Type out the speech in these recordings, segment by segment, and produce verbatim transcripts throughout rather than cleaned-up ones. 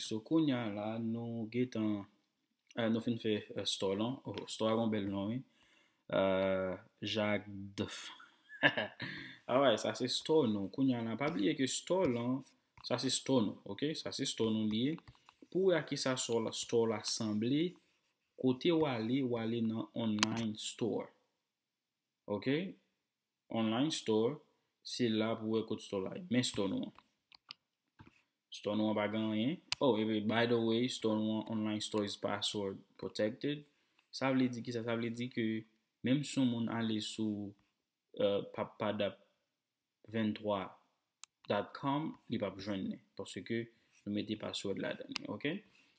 So, kounye a la, nou gentan, eh, nou fin fè, eh, store lan. Oh, store a gon bèl non, wi. Eh, Jacques Def. Alright, sa se store nou. Kounye a la, pa bliye ke store lan, sa se store nou, ok? Sa se store nou li ye. Pou wè a kisa store la, store la sanble, kote w ale, w ale nan online store. Ok? Online store, se la pou wè kot store la ye. Men store nou an. Store nou an pa gen anyen. Oh, epi, by the way, store nou an, online store is password protected. Sa vle di ki sa? Sa vle di ke menm si yon moun ale sou, uh, papadap venntwa dot com, li p ap jwenn li, paske nou mete password ladan li, ok?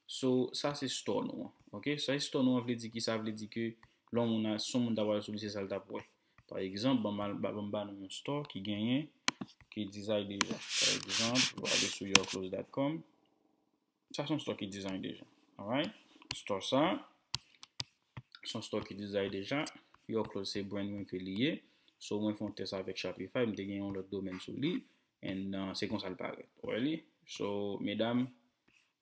So, sa se store nou an, ok? Sa se store nou an vle di ki sa? Vle di ke lè yon moun a, si yon moun ta pral sou li, se sa l t ap wè. Pa egzanp, ban m al, ba, ban m ba nou yon store ki genyen, ki design deja. Pa egzanp, w ale sou your clothes dot com. Sa se yon store ki design deja. Alright? Store sa, se yon store ki design deja. Your clothes se brand mwen ke li ye. So, mwen fè yon tès avèk Shopify, m te gen yon lòt domèn sou li. And, uh, se konsa l parèt. Ou wè li? So, medam,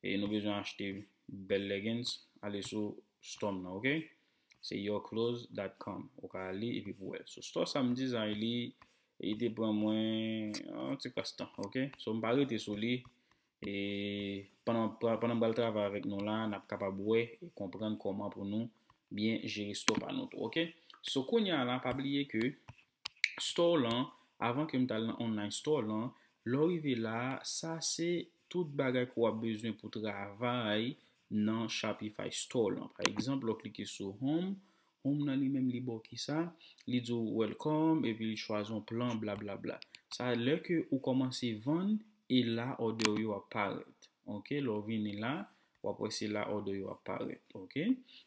e nou bezwen achte bèl leggings, ale sou store m nan, ok? Se your clothes dot com. Ou ka ale epi pou wè l. So, store sa m design li, e li te pran mwen yon ti kras tan, ok? So, m pa rete sou li. E pandan, pandan m pral travay avèk nou la, n ap kapab wè e konprann kòman pou nou byen jere store pa nou tou, ok? So, kounye a la, pa bliye ke store lan, avan ke m t al nan online store lan, lè w rive la, sa se tout bagay ke w ap bezwen pou travay nan Shopify store lan. Pa egzanp, lè w klike sou home, home nan li menm li ba w kisa? Li di w welcome, epi li chwazi yon plan, blablabla. Sa lè ke ou kòmanse vann, e la order w yo ap parèt. Ok, lè w vini la, w ap wè se la order yo ap parèt. Ok?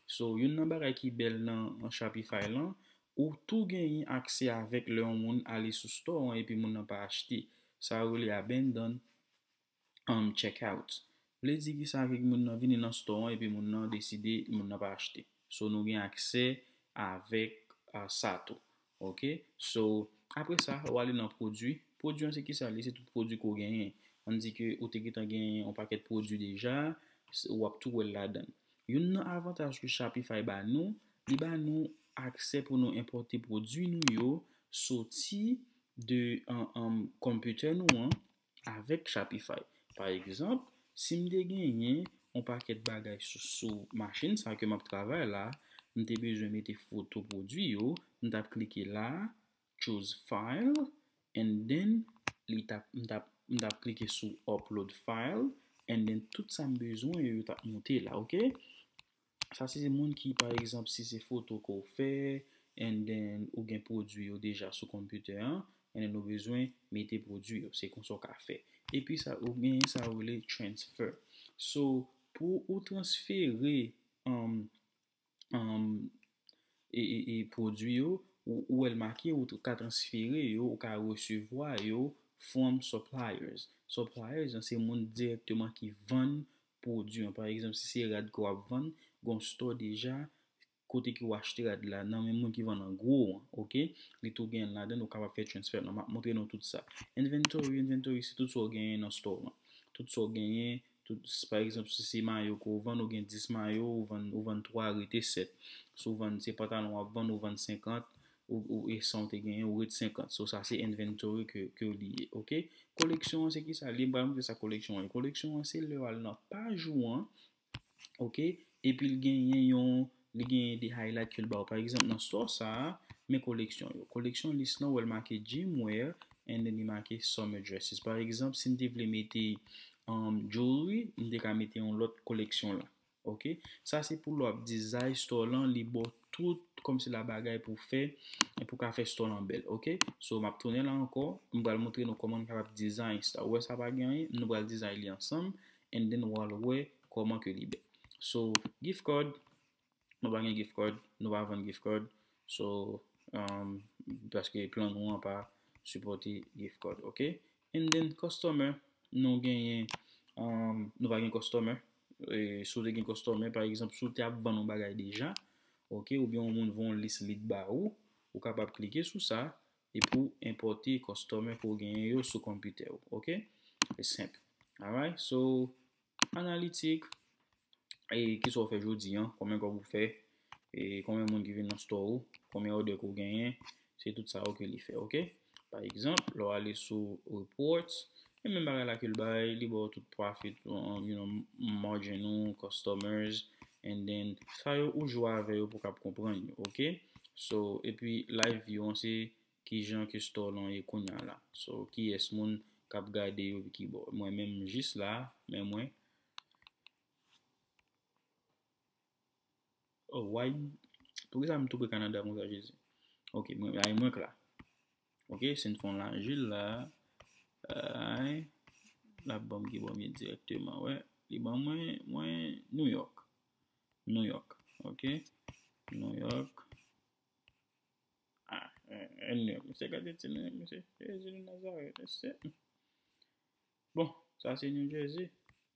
So, youn nan bagay ki bèl nan, nan Shopify lan, ou tou genyen aksè avèk lè yon moun ale sou store an epi moun nan pa achte. Sa yo rele abandon, um, checkout. Vle di ki sa? Ke moun nan vini nan store an epi moun nan deside moun nan pa achte. So, nou gen aksè avèk, uh, sa tou. Ok? So, apre sa, ou ale nan pwodui. Pwodui an se ki sa li? Se tout pwodui ke w genyen. Ann di ke ou te gentan genyen yon pakèt pwodui deja, s-, w ap tou wè l ladan l. Youn nan avantaj ke Shopify ba nou, li ba nou aksè pou nou enpòte pwodui nou yo soti de, an, an, konpitè nou an avèk Shopify. Pa egzanp, si m te genyen yon pakèt bagay sou, sou machin sa ke m ap travay la, m te bezwen mete foto pwodui yo, m t ap klike la, choose file, and then li t ap, m t ap, m t ap klike sou upload file, and then tout sa m bezwen yo, yo t ap moute la, ok? Sa se moun ki, pa egzanp, si se foto ke w fè, and then ou gen pwodui yo deja sou konpitè an, and then ou bezwen mete pwodui yo. Se konsa w ka fè. Epi sa, ou genyen sa yo rele transfer. So, pou ou transfere, um, um, e, e, e pwodui yo, ou, ou wè l make, ou ka transfere yo, ou ka resevwa yo from suppliers. Suppliers, se moun dirèkteman ki vann pwodui an. Pa egzanp, si se rad ke w ap vann, gon store deja, kote ke w achte rad la, nan men moun ki vann an gwo an, ok? Li tou gen ladan, ou kapab fè transfer nan. M ap montre nou tout sa. Inventory, inventory, se tout sa w genyen nan store lan. Tout sa w genyen, tout, pa egzanp, si se mayo ke w vann, ou gen dis mayo, ou vann, ou vann twa, rete sèt. Si w vann, se pantalon w ap vann, ou vann senkant, ou, ou, e san w te genyen, ou ret senkant. So, sa se inventory ke, ke li ye, ok? Koleksyon an, se ki sa? Li, m pral montre sa koleksyon an ye. Koleksyon an, se lè w al nan paj ou an, ok? Epi l genyen yon, li genyen de highlight ke l ba w. Pa egzanp, nan store sa a, men koleksyon yo. Koleksyon list lan, w wè l make gym wear, and then li make summer dresses. Pa egzanp, si m te vle mete, um, jewelry, m te ka mete yon lòt koleksyon la. Ok? Sa se pou lè w ap design store lan, li ba w tout kòmsi la bagay pou fè, e pou ka fè store lan bèl. Ok? So, m ap tounen la ankò, m pral montre nou kòman n kapab design sa. Ou wè sa pa gen anyen, nou pral design li ansanm, and then w al wè kòman ke li bèl. So, gift card, nou pa gen gift card, nou pa vann gift card. So, um, paske plan nou an pa sipòte gift card, ok? And then customer, nou genyen, um, nou pa gen customer. E, si w te gen customer, pa egzanp, si w te ap vann yon bagay deja, ok, oubyen yon moun voye yon lis li t ba ou, ou kapab klike sou sa, epi w enpòte customer ke w genyen yo sou konpitè w, ok? Se senp. Alright, so, analitik, e kisa w fè jodi a, konbyen kòb ou fè, e konbyen moun ki vin nan store ou, konbyen òdè ke w genyen, se tout sa yo ke li fè, oke? Pa egzanp, lè w ale sou reports, e menm bagay la ke l bay, li ba w tout profit, uh, you know, margin ou, customers, and then sa yo ou jwe avè yo pou w kab konprann yo, oke? So, epi live view an se kijan ke store lan ye kounye a la. So, kiyès moun k ap gade yo epi ki bò. Mwen menm jis la, men mwen. Oh, why? Poukisa m tou pre Kanada konsa, Jezi? Ok, mwen, ay, mwen k la. Ok, si n fè yon lajil la, ay, l ap ban m ki bò m ye dirèkteman, wè. Li ban mwen, mwen, New York. New York, ok? New York. Ah, eh, eh, New York, mesye, gade ti New York, mesye. Jezi de Nazareth, mesye. Bon, sa se New Jersey.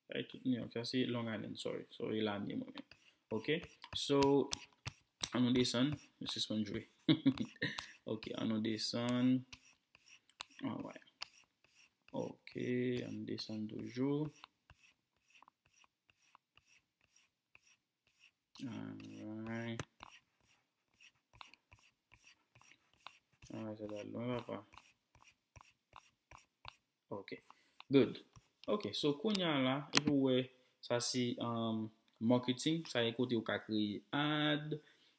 Sa e tout New York. Sa se Long Island, sorry. Sorry, la m ye mwen menm. Ok? So, an nou desann. M sispann jwe. Ok, an nou desann. Alright. Ok, an nou desann toujou. Alright. Alright, sa ta lwen, papa. Ok. Good. Ok, so kounye a la, epi w wè, sa se, um, marketing, sa e kote ou ka kreye ad,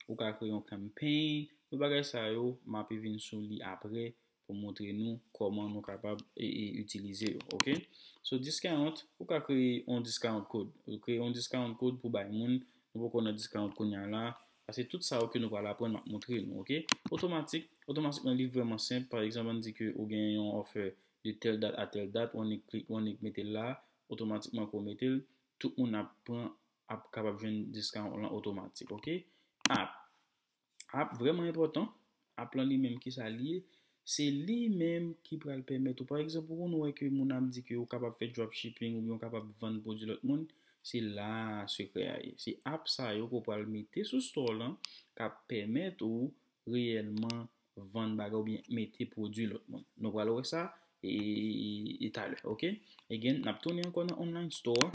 ou ka kreye yon campaign, tout bagay sa yo, m ape vin sou li apre pou montre nou kòman nou kapab e, e itilize yo, ok? So, discount, ou ka kreye yon discount code. Ou kreye yon discount code pou bay moun, nou poko nan discount kounye a la, paske tout sa yo ke nou pral aprann, m ap montre nou, ok? Otomatik, otomatikman, li vrèman senp. Pa egzanp, ann di ke ou gen yon offer de tèl dat a tèl dat, ou annik klik, ou annik mete l la, otomatikman ke w mete l, tout moun ap pran, ap kapab jwenn discount lan otomatik, ok? App. App vrèman enpòtan. App lan li menm, kisa li ye? Se li menm ki pral pèmèt ou, pa egzanp, ou konn wè ke moun ap di ke ou kapab fè dropshipping oubyen ou kapab vann pwodui lòt moun, se la sekrè a ye. Se app sa yo ke w pral mete sou store lan k ap pèmèt ou reyèlman vann bagay oubyen mete pwodui lòt moun. Nou pral wè sa e, e, e talè, ok? Again, n ap tounen ankò nan online store.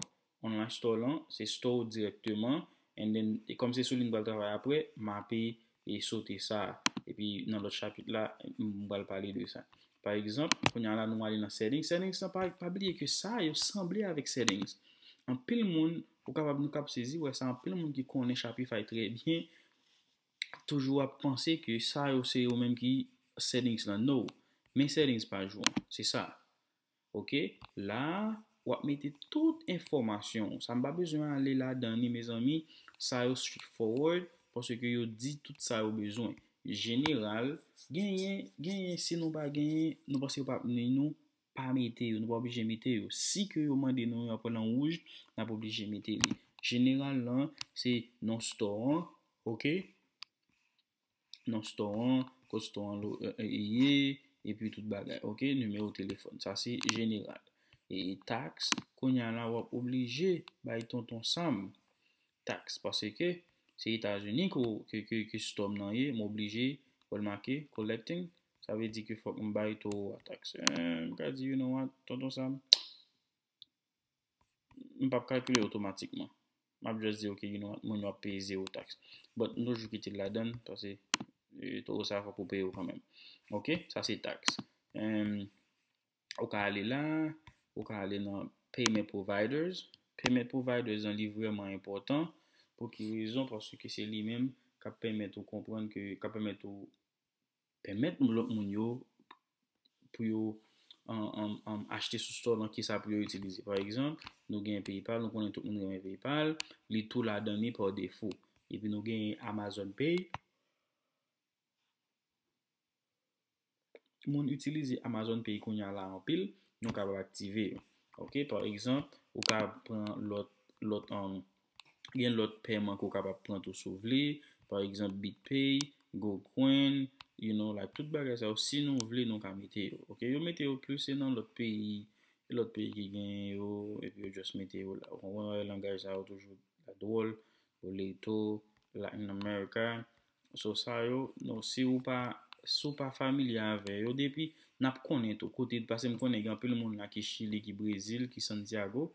Online store lan, se store w dirèkteman, and then, e kòm se sou li n pral travay apre, m ape e sote sa. Epi nan lòt chapit la, m pral pale de sa. Pa egzanp, kounye a la, nou ale nan settings. Settings lan, pa, pa bliye ke sa yo sanble avèk settings. Anpil moun, ou kapab, nou kab sezi wè sa, anpil moun ki konnen Shopify trè byen, toujou ap panse ke sa yo se yo menm ki settings lan. No. Men settings paj ou an. Se sa. Ok? La, w ap mete tout enfòmasyon w. Sa m pa bezwen ale ladan ni, mezanmi. Sa yo straightforward, paske yo di tout sa yo bezwen. Jeneral, genyen, genyen, si nou pa genyen, nou panse yo p ap nwi nou, pa mete yo, nou pa oblije mete yo. Si ke yo mande nou, yo ap pran nan wouj, n ap oblije mete li. Jeneral lan, se non store an, ok? Non store an, kot store an lo-, e, e, ye, epi tout bagay, ok? Nimewo telefòn, sa se jeneral. E taks, kounye a la, w ap oblije bay Tonton Sam taks, paske se Etazini ke, ke, ke, ke store m nan ye, m oblije, wè l make, collecting, sa vle di ke fòk m bay towo a taks. Eh, m ka di, you know what, Tonton Sam, m p ap kalkile otomatikman. M ap just di, ok, you know what, moun yo ap peye zewo taks. But m toujou kite l ladan l, paske, eh, towo sa fòk ou peye yo kanmenm. Ok, sa se taks. Em, ou ka ale la, ou ka ale nan payment providers. Payment providers lan, li vrèman enpòtan. Pou ki rezon? Paske se li menm k ap pèmèt ou konprann ke, k ap pèmèt ou pèmèt lòt moun yo pou yo, an, an, an, achte sou store lan, kisa pou yo itilize. Pa egzanp, nou gen PayPal, nou konnen tout moun renmen PayPal, li tou ladan li pa defo. Epi nou gen Amazon Pay. Moun itilize Amazon Pay kounye a la anpil, nou kapab aktive yo. Ok, pa egzanp, ou ka pran lòt, lòt, um, gen lòt pèman ke w kapab pran tou si w vle, pa egzanp, BitPay, GoCoin, you know, like, tout bagay sa yo, si nou vle, nou ka mete yo. Ok, yo mete yo plis se nan lòt peyi, lòt peyi ki genyen yo, epi yo just mete yo la. Ou konprann, langaj sa yo toujou la dwòl, Boleto, Latin America. So, sa yo, nou, si ou pa, si ou pa familye avè yo, depi n ap konnen tou kote, paske m konnen gen anpil moun la ki Chili, ki Brezil, ki Santiago,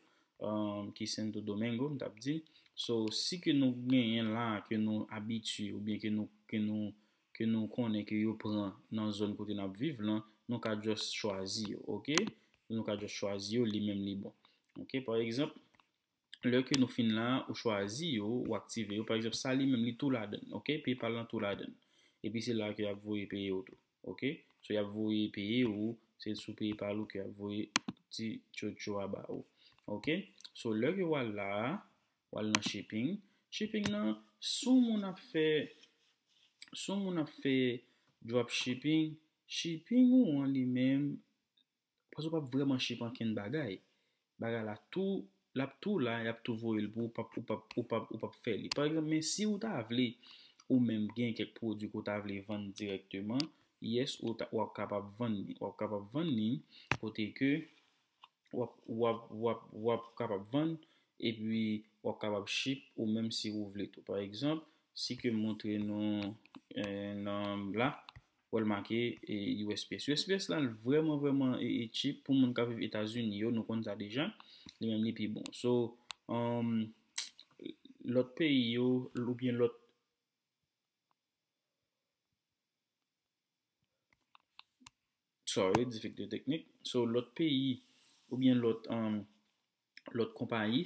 um, ki Santo Domingo, m t ap di. So, si ke nou genyen la, ke nou abitye, oubyen ke nou, ke nou, ke nou konnen ke yo pran nan zòn kote n ap viv lan, nou ka just chwazi yo, oke? Nou ka just chwazi yo, li menm li bon. Oke, pa egzanp, lè ke nou fin la, ou chwazi yo, ou aktive yo. Pa egzanp, sa li menm li tou ladan, oke? PayPal lan tou ladan. Epi se la ke y ap voye peye w tou, oke? So, y ap voye peye w, se sou PayPal ou ke y ap voye ti tchotcho a ba ou, oke? So, lè ke w al la, w al nan shipping. Shipping nan, si w moun ap fè, si w moun ap fè dropshipping, shipping ou an li menm, paske w p ap vrèman ship ankenn bagay. Bagay la tou, l ap tou la, y ap tou voye l pou ou, p ap, ou p ap, ou p ap, ou p ap fè li. Pa egzanp, men si ou ta vle, ou menm gen kèk pwodui ke w ta vle vann dirèkteman, yes, ou ta, w ap kapab vann li. W ap kapab vann li kote ke w ap, w ap, w ap, w ap kapab vann, epi w ap kapab ship ou menm si ou vle tou. Pa egzanp, si ke m montre nou, eh, nan la, w wè l make, eh, U S P S. U S P S la, l vrèman, vrèman, eh, eh, cheap pou moun k ap viv Etazini yo, nou konn sa deja. Li menm, li pi bon. So, um, lòt peyi yo, oubyen lòt Sorry, difikilte teknik. So, lòt peyi oubyen lòt, um, lòt konpayi,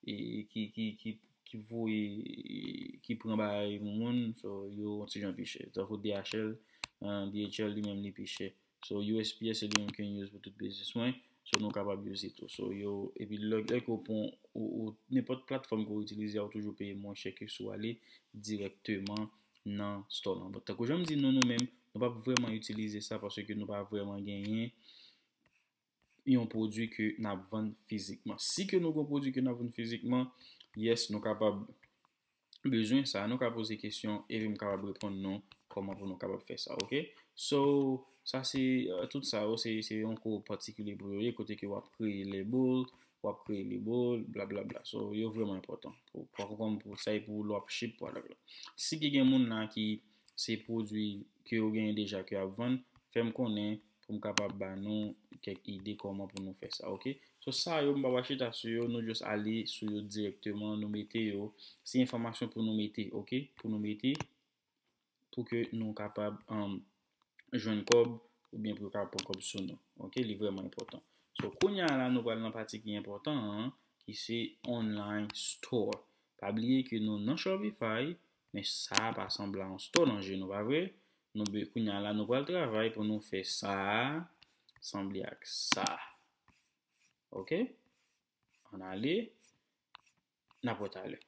e, ki, ki, ki, ki voye, ki pran bagay moun, so, yo yon ti jan pi chè. Tankou D H L, uh, D H L li menm li pi chè. So, U S P S se li menm ke m use pou tout biznis mwen. So, nou kapab use li tou. So, yo, epi lè, lè ke w pran, ou, ou, nenpòt platfòm ke w itilize a, ou toujou peye mwen chè ke si w ale dirèkteman nan store lan. But, tankou jan m di nou, nou menm, nou p ap vrèman itilize sa paske nou pa vrèman genyen yon pwodui ke n ap vann fizikman. Si ke nou gen yon pwodui ke n ap vann fizikman, yes, nou kapab bezwen sa, nou ka poze kesyon epi m kapab reponn nou kòman pou nou kapab fè sa, oke? So, sa se, euh, tout sa yo, se, se yon kou patikilye pou yo ye, kote ke w ap kreye label, w ap kreye label, blablabla. So, yo vrèman enpòtan. Pou, pou, kòm pou sa e pou lè w ap ship product la. Si ki gen moun la ki se pwodui ke yo genyen deja ke y ap vann, fè m konnen pou m kapab ba nou kèk ide kòman pou nou fè sa, oke? So, sa yo, m pa pral chita sou yo, nou just ale sou yo dirèkteman, nou mete yo. Se enfòmasyon pou nou mete, oke? Pou nou mete, pou ke nou kapab, um, jwenn kòb, oubyen pou yo kapab pran kòb sou nou, oke? Li vrèman enpòtan. So, kounye a la, nou pral nan pati ki enpòtan an, ki se online store. Pa bliye ke nou nan Shopify, men sa pa sanble a yon store nan je nou, pa vre? Nou be-, kounye a la, nou pral travay pou nou fè sa sanble ak sa. Oke? Ann ale. N ap wè talè.